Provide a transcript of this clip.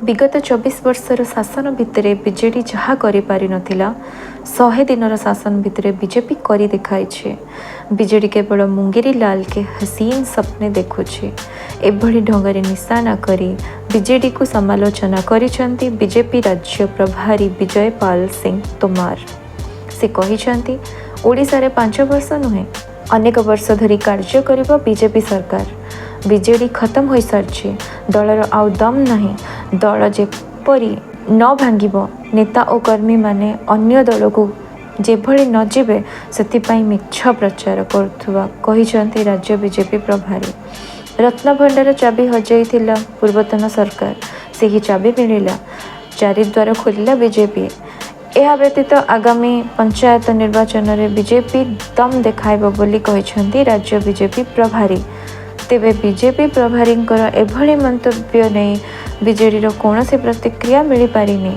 ବିଗତ 24 ବର୍ଷର ଶାସନ ଭିତରେ ବିଜେଡି ଯାହା କରିପାରିନଥିଲା, 100 ଦିନର ଶାସନ ଭିତରେ ବିଜେପି କରି ଦେଖାଇଛି। ବିଜେଡି କେବଳ ମୁଙ୍ଗେରୀ ଲାଲ କେ ହସିନ ସପନେ ଦେଖୁଛି। ଏଭଳି ଢଙ୍ଗରେ ନିଶାନା କରି ବିଜେଡିକୁ ସମାଲୋଚନା କରିଛନ୍ତି ବିଜେପି ରାଜ୍ୟ ପ୍ରଭାରୀ ବିଜୟ ପାଲ ସିଂ ତୋମାର। ସେ କହିଛନ୍ତି, ଓଡ଼ିଶାରେ 5 ବର୍ଷ ନୁହେଁ, ଅନେକ ବର୍ଷ ଧରି କାର୍ଯ୍ୟ କରିବ ବିଜେପି ସରକାର। ବିଜେଡି ଖତମ ହୋଇସାରିଛି। ଦଳର ଆଉ ଦମ୍ ନାହିଁ। ଦଳ ଯେପରି ନ ଭାଙ୍ଗିବ, ନେତା ଓ କର୍ମୀମାନେ ଅନ୍ୟ ଦଳକୁ ଯେଭଳି ନ ଯିବେ, ସେଥିପାଇଁ ମିଛ ପ୍ରଚାର କରୁଥିବା କହିଛନ୍ତି ରାଜ୍ୟ ବିଜେପି ପ୍ରଭାରୀ। ରତ୍ନଭଣ୍ଡାର ଚାବି ହଜାଇଥିଲା ପୂର୍ବତନ ସରକାର। ସେହି ଚାବି ମିଳିଲା। ଚାରିଦ୍ୱାର ଖୋଲିଲା ବିଜେପି। ଏହା ବ୍ୟତୀତ ଆଗାମୀ ପଞ୍ଚାୟତ ନିର୍ବାଚନରେ ବିଜେପି ଦମ୍ ଦେଖାଇବ ବୋଲି କହିଛନ୍ତି ରାଜ୍ୟ ବିଜେପି ପ୍ରଭାରୀ। ତେବେ ବିଜେପି ପ୍ରଭାରୀଙ୍କର ଏଭଳି ମନ୍ତବ୍ୟ ନେଇ ବିଜେଡିର କୌଣସି ପ୍ରତିକ୍ରିୟା ମିଳିପାରିନି।